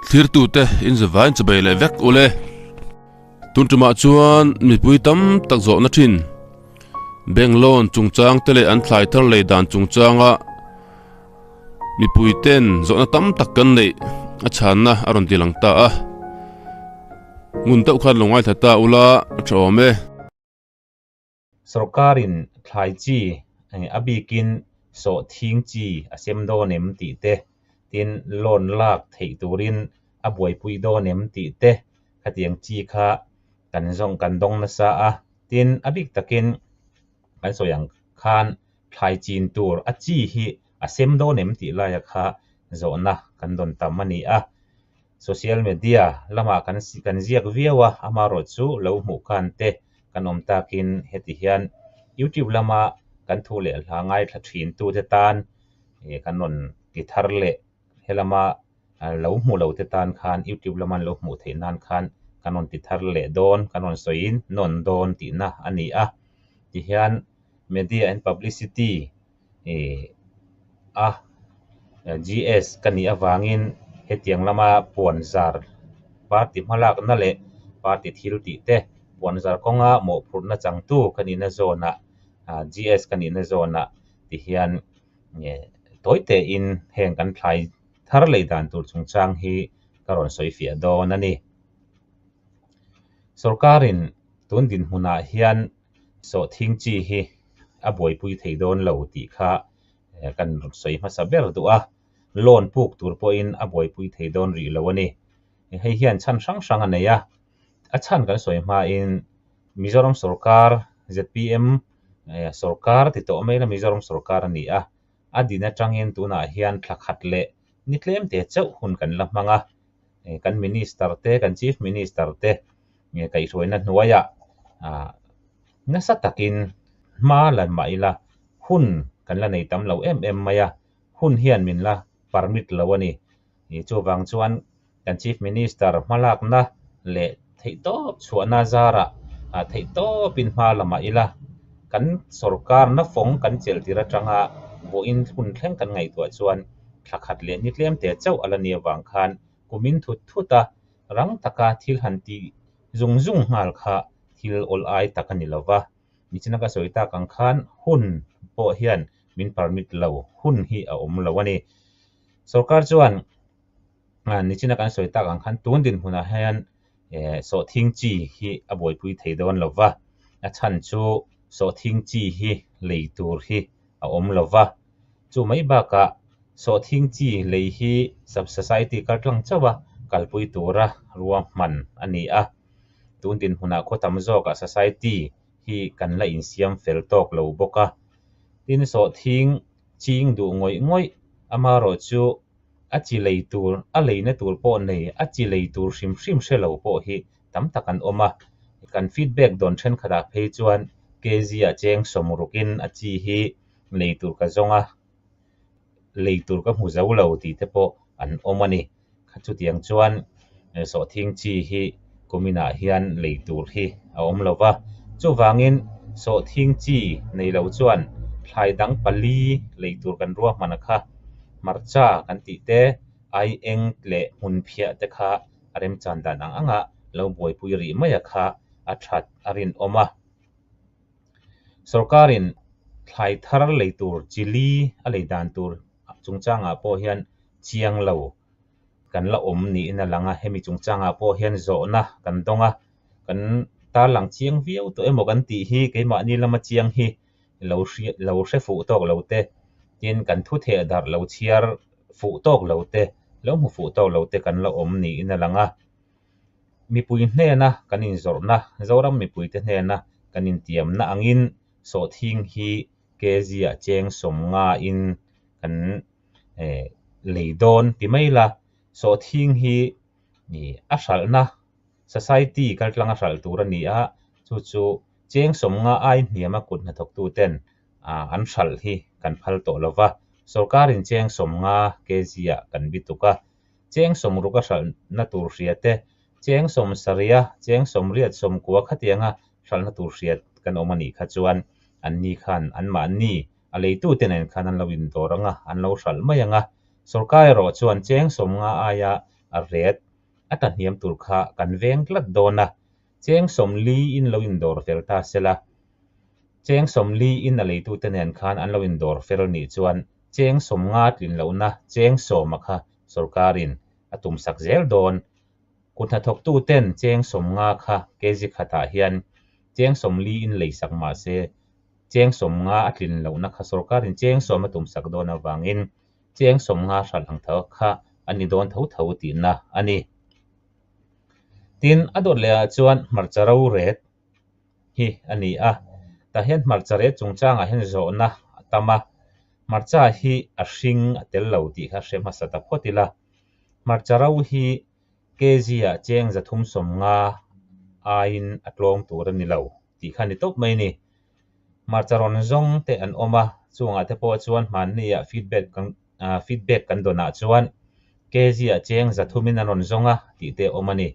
Thlirtute in zavain chawbei leh vek ule. Tun tumah chuan mipui tam tak zawhna thin. Bank loan chungchang te leh an thlai thar lei dan chungchanga mipui ten zawhna tam tak kan neih a chhanna a rawn ti lang ta a. Ngun deuh khan lo ngaithla ta ula a tha awm e. Sorkarin thlai chi a bikin sawh thing chi a sem dawn em tih te, tin loan lak theih turin a buaipui dawn em tih te khatiang chi kha kan zawng kan dawng nasa a, tin a bik takin kan sawi ang khan thlai chin tur a chi hi a sem dawn em tih laia kha zawhna kan dawn tam a ni a. Social media lamah kan kan ziak viau a, amaherawhchu lo hmuh khan te kan awm takin heti hian YouTube lama kan thu leh hla ngaithla thin tute tan kan rawn ti thar leh helama lo hmu lo te tan khan YouTube lama an lo hmuh theih nan khan kan rawn ti thar leh dawn kan rawn sawiin nawn dawn tihna a ni a. Tihian media and publicity a GS ka nih avangin hetiang lama puan zar party hmalakna leh party thil tih te puan zar kawnga mawhphurhna changtu ka nihna zawnah GS ka nihna zawnah ti hian tawi tein heng kan thlai thar lei dan tur chungchang hi ka rawn sawi fiah dawn a ni. Sorkarin tun dinhmunah hian sawhthing chi hi a buaipui thei dawn lo tih kha kan sawi hmasa ber duh a, loan puk tur pawhin a buaipui thei dawn rih lo a ni. Hei hian chhan hrang hrang a nei a, a chhan kan sawi hmain Mizoram sorkar zpm sorkar ti tawh mai la Mizoram sorkar a ni a, a din atangin tunah hian thla khat leh ni tlem te chauh hun kan la hmang a, kan minister te kan chief minister te kaihhruaina hnuaiah ah nasa takin hma la mah ila hun kan la nei tam lo em em mai a, hun hian min la permit lo a ni. Chuvang chuan kan chief minister hmalakna leh theihtawp chhuahna zarah theihtawpin hma la mah ila kan sorkarna fawng kan chelh tir atanga vawiin hun thleng kan ngaihtuah chuan thla khat leh ni tlem te chauh a la ni avang khan kumin thut thut a rang taka thil han tih zung zung nghal kha thil awl ai tak a ni lo va, nichina ka sawi tak ang khan hun pawh hian min permit lo hun hi a awm lo a ni. Sorkar chuan nichina kan sawi tak ang khan tun dinhmunah hian sawhthing chi hi a buaipui thei dawn lo va, a chhan chu sawhthing chi hi lei tur hi a awm lo va, chu mai bakah sawhthing chi lei hi sub society kaltlang chauh a kalpui tura ruahman a ni a, tun dinhmunah khaw tam zawkah society hi kan la insiam fel tawk lo bawk a, tin sawhthing ching duh ngawih ngawih amaherawhchu a chi lei tur a leina tur pawh nei a chi lei tur hrim hrim hre lo pawh hi tam tak an awm a, kan feedback dawn thenkhatah phei chuan kg ah cheng sawmrukin a chi hi lei tur ka zawng a, lei tur ka hmu zo lo tih te pawh an awm a ni. Chutiang chuan sawhthing chi hi kuminah hian lei tur hi a awm lo va, chuvangin sawhthing chi nei lo chuan thlai dang pali lei tur kan ruahman a kha, hmarcha kan tih te, aieng leh hmunphiah te kha a remchan dan ang anga lo buaipui rih mai a kha a that a rinawm a. Sorkarin thlai thar lei tur chi li a lei dan tur chungchangah pawh hian chiang lo kan la awm niin a lang a, hemi chungchangah pawh hian zawhna kan dawng a, kan tarlang chiang viau tawh emaw kan tih hi keimahni lama chiang hi lo hria lo hre fuh tawk lo te, tin kan thu theh darh lo chhiar fuh tawk lo te, lo hmu fuh tawk lo te kan la awm niin a lang a. Mipui hnena kan inzawrhna, Zoram mipuite hnena kan intiamna angin sawhthing hi kg ah cheng sawmnga in kan lei dawn ti mai la, sawhthing hi a hralhna society kaltlang a hralh tur a ni a, chu chu cheng sawmnga ai hniama kut hnathawktu ten an hralh hi kan phal tawh lo va, sorkarin cheng sawmnga kg ah kan bituk a, cheng sawmruk a hralhna tur hria te, cheng sawmsarih a, cheng sawmriat sawmkua khatianga hralhna tur hria kan awm a nih kha chuan anni khan anmahni a leitute nen khan an lo indawr ang a, an lo hralh mai ang a. Sorkar erawh chuan cheng sawmnga aia a rate a tlahniam tur kha kan veng tlat dawn a, cheng 40 in lo indawr fel ta sela, cheng 40 in a leitute nen khan an lo indawr fel nih chuan cheng 50 tlin lohna cheng 10 kha sorkarin a tumsak zel dawn. Kut hnathawktuten cheng 50 kha kg khatah hian cheng 40 in leisak mah se cheng 50 a tlin lohna kha sorkarin cheng 10 a tumsak dawn avangin cheng 50 hralh ang tho kha a ni dawn tho tho tihna a ni. Tin, a dawt lehah chuan hmarcha ro ret hi a ni a, tah hian hmarcha ret chungchangah hian zawhna a tam a, hmarcha hi a hring a tel lo tih kha hre hmasa ta phawt ila, hmarcha ro hi kg ah cheng 350 aiin a tlawm tur a ni lo tih kha a ni tawp mai a ni. Hmarcha rawn zawng te an awm a, chungah te pawh chuan hmanni ah feedback kan feedback kan dawnah chuan kg ah cheng 300 in an rawn zawng a tih te a awm a ni.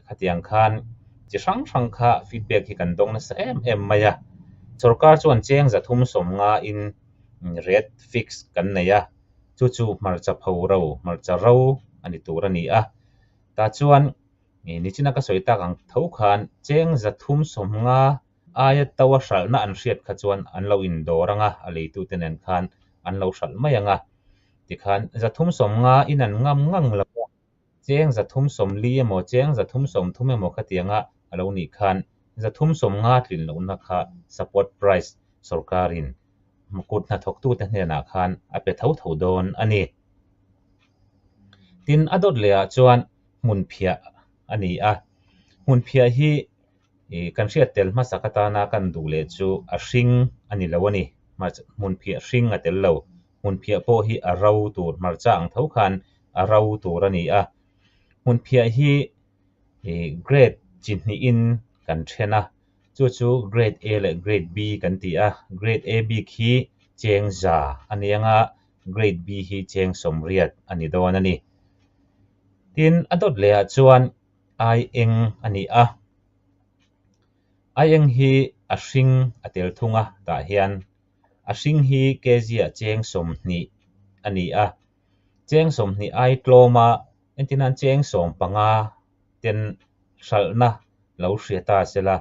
Khatiang khan chi hrang hrang kha feedback hi kan dawng nasa em em mai a. Sorkar chuan cheng 350 in rate fix kan nei a, chu chu hmarcha pho ro, hmarcha ro a ni tur a ni a. Tah chuan nichina ka sawi tak ang tho khan cheng 350 aia to a hralhna an hriat kha chuan an lo indawr anga, a leitute nen khan an lo hralh mai anga. Tikhan 350 in an ngam ngang lo a, cheng 340 emaw cheng 330 emaw khatianga a lo nih khan 350 tlin lohna kha support price sorkarin kut hnathawktute hnenah khan a pe tho tho dawn a ni. Tin, a dawt lehah chuan hmunphiah a ni a, hmunphiah hi kan hriat tel hmasak atana kan duh leh chu a hring a ni lo a ni. Hmunphiah hring a tel lo, hmunphiah pawh hi a ro tur hmarcha ang tho khan a ro tur a ni a. Hmunphiah hi grade chi hnihin kan then a, chu chu grade A leh grade B kan ti a, grade A bik hi cheng 100 a ni anga, grade B hi cheng 80 a ni dawn a ni. Tin, a dawt lehah chuan ai eng a ni a, ai eng hi a hring a tel thung a, tah hian a hring hi kg ah cheng 20 a ni a, cheng 20 ai tlawma entinan cheng 15 ten hralhna lo hria ta sela,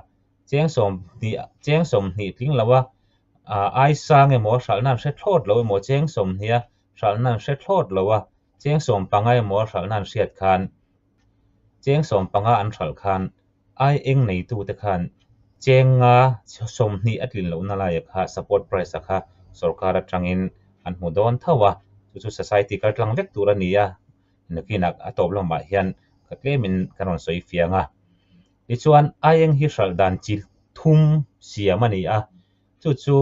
cheng 20 cheng 20 tling lo a ai sang emaw hralhna an hre thlawt lo emaw cheng 20 a hralhna an hre thlawt lo a, cheng 15 emaw hralhna an hriat khan cheng 15 an hralh khan ai eng neitute khan cheng nga 20 a tlin lohna laia kha support price a kha sorkar atangin an hmu dawn tho a, chu chu society kal tlang vek tur a ni a, nakinah a tawp lamah hian ka tlemin kan rawn sawi fiang a. Tichuan ai eng hi hralh dan chi thum siam a ni a, chu chu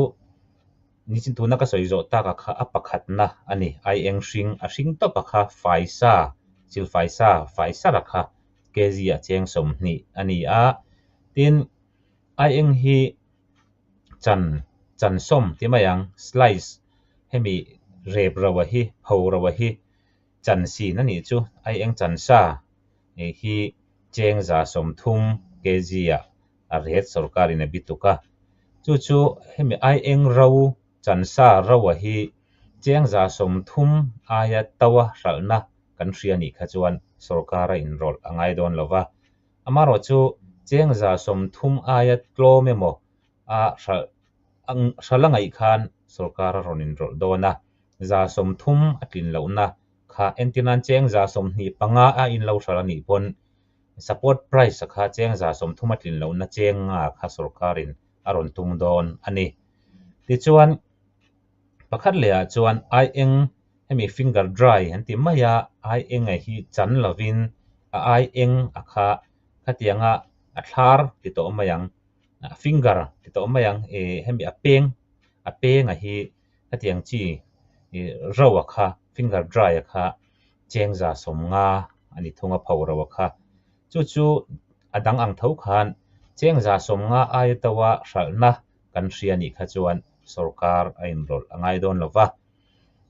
nichin tuna ka sawi zawh taka kha a pakhatna a ni. Ai eng hring a hring tawp a kha fai sa chil fai sa fai sara kha kg ah cheng 20 a ni a. Tin, ai eng hi chan chan sawm ti mai ang slice hemi rep ro a hi pho ro a hi chan sin a nih chu ai eng chan sa hi cheng 130 kg ah a rate sorkarin a bituk a, chu chu hemi ai eng ro chan sa ro a hi cheng 130 aia to a hralhna kan hria nih kha chuan sorkar a inrawlh a ngai dawn lova, amarawh chu cheng 130 aia tlawm emaw a hralh hralh a ngaih khan sorkar a rawn inrawlh dawn a, 130 a tlin lohna kha entinan cheng 25 a in lo hralh a nih pawn support price a kha cheng 130 a tlin lohna cheng nga kha sorkarin a rawn tum dawn a ni. Tichuan pakhat lehah chuan ai eng hemi finger dry an ti mai a, ai eng a hi chan lovin a ai eng a kha khatianga a thlar ti tawh mai ang, a finger ti tawh mai ang, hemi a peng a peng a hi khatiang chi ro a kha finger dry a kha cheng 150 a ni thung a pho ro a kha. Chu chu a dang ang tho khan cheng 150 aia to a hralhna kan hria nih kha chuan sorkar a inrawlh a ngai dawn lova,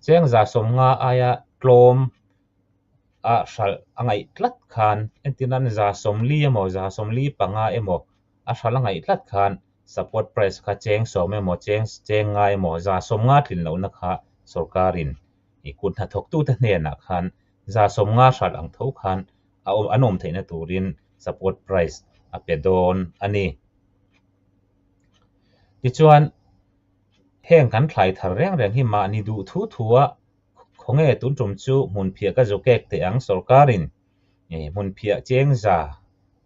cheng 150 aia tlawm a hralh a ngaih tlat khan entinan 140 emaw 145 emaw a hralh a ngaih tlat khan support price kha cheng 10 emaw cheng cheng nga emaw 150 tlin lohna kha sorkarin kut hnathawktute hnenah khan 65 hralh ang tho khan a awm an awm theihna turin support price a pe dawn a ni. Tichuan, heng kan thlai thar reng reng hi mahni duh thu thu a khawnge tun tum chu hmunphiah ka zu kek teh ang sorkarin hmunphiah cheng za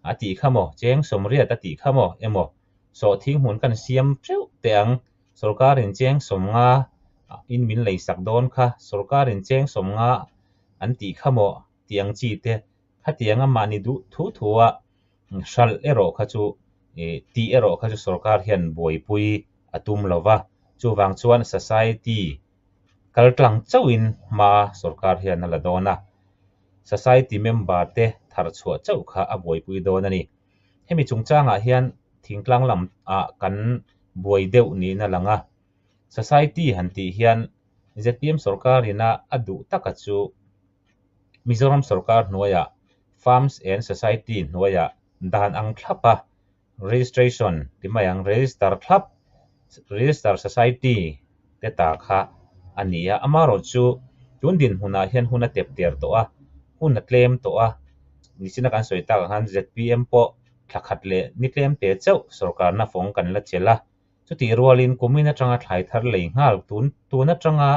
a tih kha maw, cheng 80 a tih kha maw emaw sawhthing hmun kan siam teuh teh ang sorkarin cheng 50 in min lei sak dawn kha sorkarin cheng 50 an tih kha maw tih ang chi te khatianga mahni duh thu thu a hralh erawh kha chu tih erawh kha chu sorkar hian buaipui a tum lo va, chuvang chuan society kal tlang chauhin hma sorkar hian a la dawn a, society member te thar chhuah chauh kha a buaipui dawn a ni. Hemi chungchangah hian thingtlang lam ah kan buai deuh niin a lang a, society han tih hian zpm sorkar ina a duh taka chu Mizoram sorkar hnuaiah Farms and Society hnuaiah dan ang thlap a registration ti mai ang register thlap register society te ta kha a ni a, amaherawhchu tun dinhmunah hian hun a tep der tawh a, hun a tlem tawh a, nichina kan sawi tak ang khan zpm pawh thla khat leh ni tlem te chauh sorkarna fawng kan la chelh a, chutih rualin kumin atanga thlai thar lei nghal tun tun atanga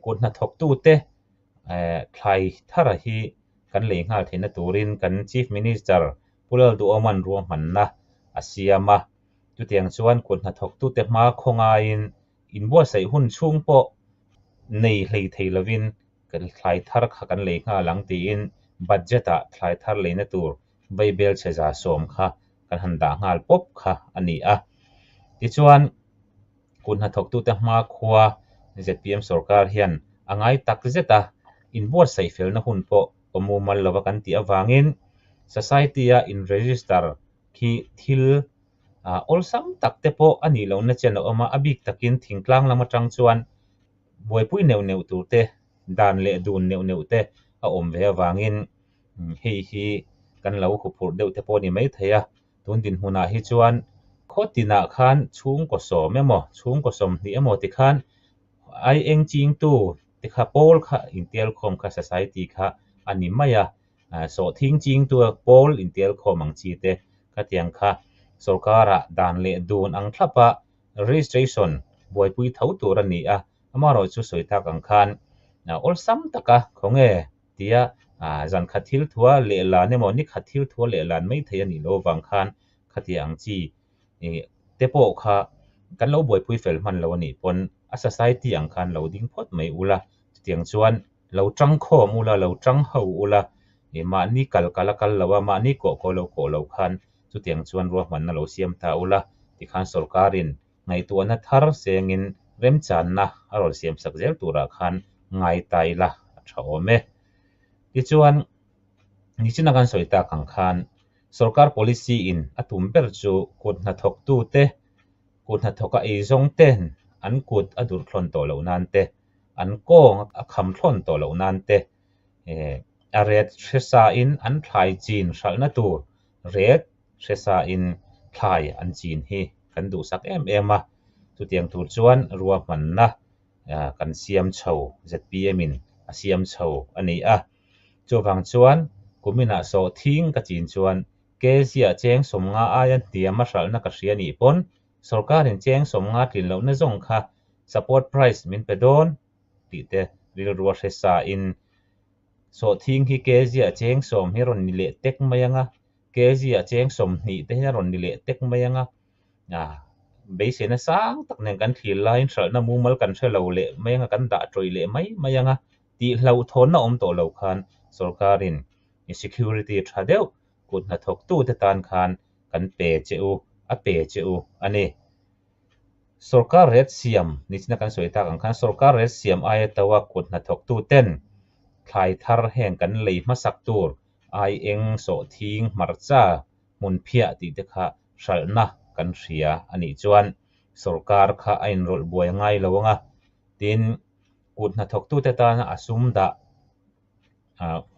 kut hnathawktute thlai thara hi kan lei nghal theihna turin kan Chief Minister Pu Lalduhawma'n ruahmanna a siam a, chutiang chuan kut hnathawktute hma khawngaiin inbuatsaih hun chhung pawh nei hlei thei lovin kan thlai thar kha kan lei nghal ang tiin budget-ah thlai thar leina tur vaibel chhe 110 kha kan han dah nghal pawp kha a ni a. Tichuan, kut hnathawktute hma khua zpm sorkar hian a ngai tak zet a, inbuatsaih felna hun pawh awm mumal lova kan tih avangin society-a in-register khi thil awlsam tak te pawh a nih lohna chen a awm a, a bik takin thingtlang lam atang chuan buaipui neuh neuh tur te, dan leh dun neuh neuh te a awm ve avangin hei hi kan lo huphurh deuh te pawh a ni maithei a. Tun dinhmunah hi chuan khaw tinah khan chhungkaw 10 emaw chhungkaw 20 emaw tikhan ai eng chingtu te kha pawl kha intialkhawm kha society kha a ni mai a, sawhthing chingtu pawl intialkhawm ang chi te khatiang kha sorkarah dan leh dun ang thlapa registration buaipui tho tur a ni a, amaherawhchu sawi tak ang khan awlsam taka khawnge tia zan khat thil thua lehlan emaw ni khat thil thua lehlan mai thei a nih loh avang khan khatiang ang chi te pawh kha kan lo buaipui fel hman lo a nih pawn a society ang khan lo ding phawt mai ula, chutiang chuan lo tang khawm ula, lo tang ho ula, mahni kal kal a kal lo a, mahni kawh kawh lo kawh lo khan chutiang chuan ruahmanna lo siam ta ula, tikhan sorkarin ngaihtuahna thar sengin remchanna a rawn siam sak zel turah khan ngai ta ila a tha awm e. Tichuan, nichina kan sawi tak ang khan sorkar policy in a tum ber chu kut hnathawktute, kut hnathawka eizawng ten an kut a durh thlawn tawh loh nan te, an kawng a kham thlawn tawh loh nan te, a ret hre sa in an thlai chin hralhna tur ret hre sa in thlai an chin hi kan duhsak em em a, chutiang tur chuan ruahmanna kan siam chho zpm in a siam chho a ni a. Chuvang chuan kuminah sawhthing ka chin chuan kg-ah cheng 50 aia hniam a hralhna ka hria nih pawn sorkarin cheng 50 tlin lohna zawng kha support price min pe dawn tih te rilru a hre sa in sawhthing hi kg-ah cheng 10 hi a rawn ni leh tek mai ang a, kg-ah cheng 20 te hi a rawn ni leh tek mai ang a, beiseina sang tak nen kan thlir laiin hralhna mumal kan hre lo leh mai ang a, kan dah tawih leh mai mai ang a tih hlauhthawnna awm tawh lo khan sorkarin security tha deuh kut hnathawktute tan khan kan pe che u a pe che u a ni. Sorkar ret siam nichina kan sawi tak ang khan sorkar ret siam aia to a kut hnathawktuten thlai thar heng kan lei hmasak tur ai eng sawhthing hmarcha hmun phiah tih te kha hralhna kan hria a nih chuan sorkar kha a inrawlh buai ngai lo ang a, tin kut hnathawktute tana a sum dah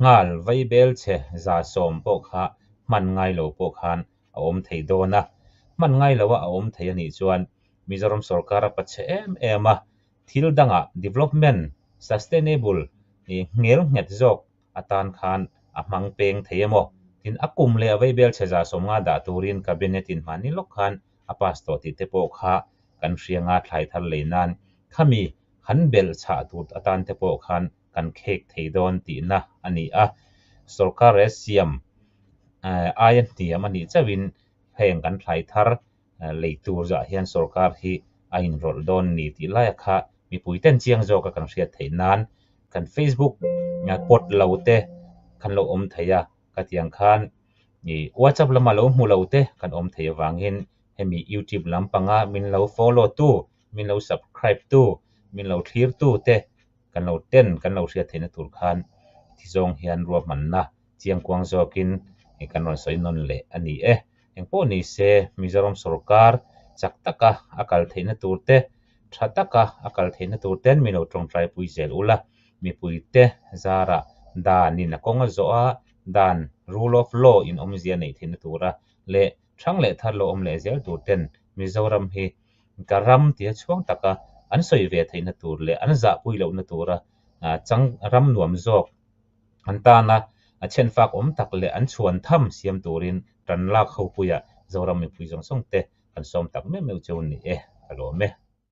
nghal vaibel chhe 110 pawh kha hman ngai lo pawh khan a awm thei dawn a, hman ngai lo a a awm thei a nih chuan Mizoram sorkar a pachhe em em a, thil dangah development sustainable. Ngel nghet zawk atan khan a hmang peng thei emaw? Tin, a kum leh a vaibel chhe 150 dah turin Cabinet in hmanni lawk khan a pass tawh tih te pawh kha kan hria nga thlai thar lei nan khami han belh chhah tur atan te pawh khan kan khek thei dawn tihna a ni a. Sorkar rel siam aia hniam a nih chauhin heng kan thlai thar lei tur zah hian sorkar hi a inrawlh dawn ni tih laia kha mipui ten chiang zawka kan hriat theih nan kan Facebook pawt lo te kan lo awm thei a, khatiang khan WhatsApp lama lo hmu lo te kan awm thei avangin hemi YouTube lampanga min lo follow tu, min lo subscribe tu, min lo thlir tu te kan lo ten kan lo hriat theihna tur khan thi zawng hian ruahmanna chiangkuang zawkin kan rawn sawi nawn leh a ni e. Engpawh ni se Mizoram sorkar chak taka a kal theihna tur te, tha taka a kal theihna tur ten min lo tawngtai pui zel ula, mipuite zarah danin a kawng a zawh a, dan, rule of law, in awmzia neih theihna tura leh thang leh thar lo awm leh zel tur ten Mizoram hi ka ram tia chhuang taka an sawi ve theihna tur leh an zahpui lohna tura chang ram nuam zawk an tana a chhenfak awm tak leh an chhuan tham siam turin tan lak ho puiah Zoram mipui zawng zawng te kan sawm tak meuh meuh cheu ni e, ka lawm e.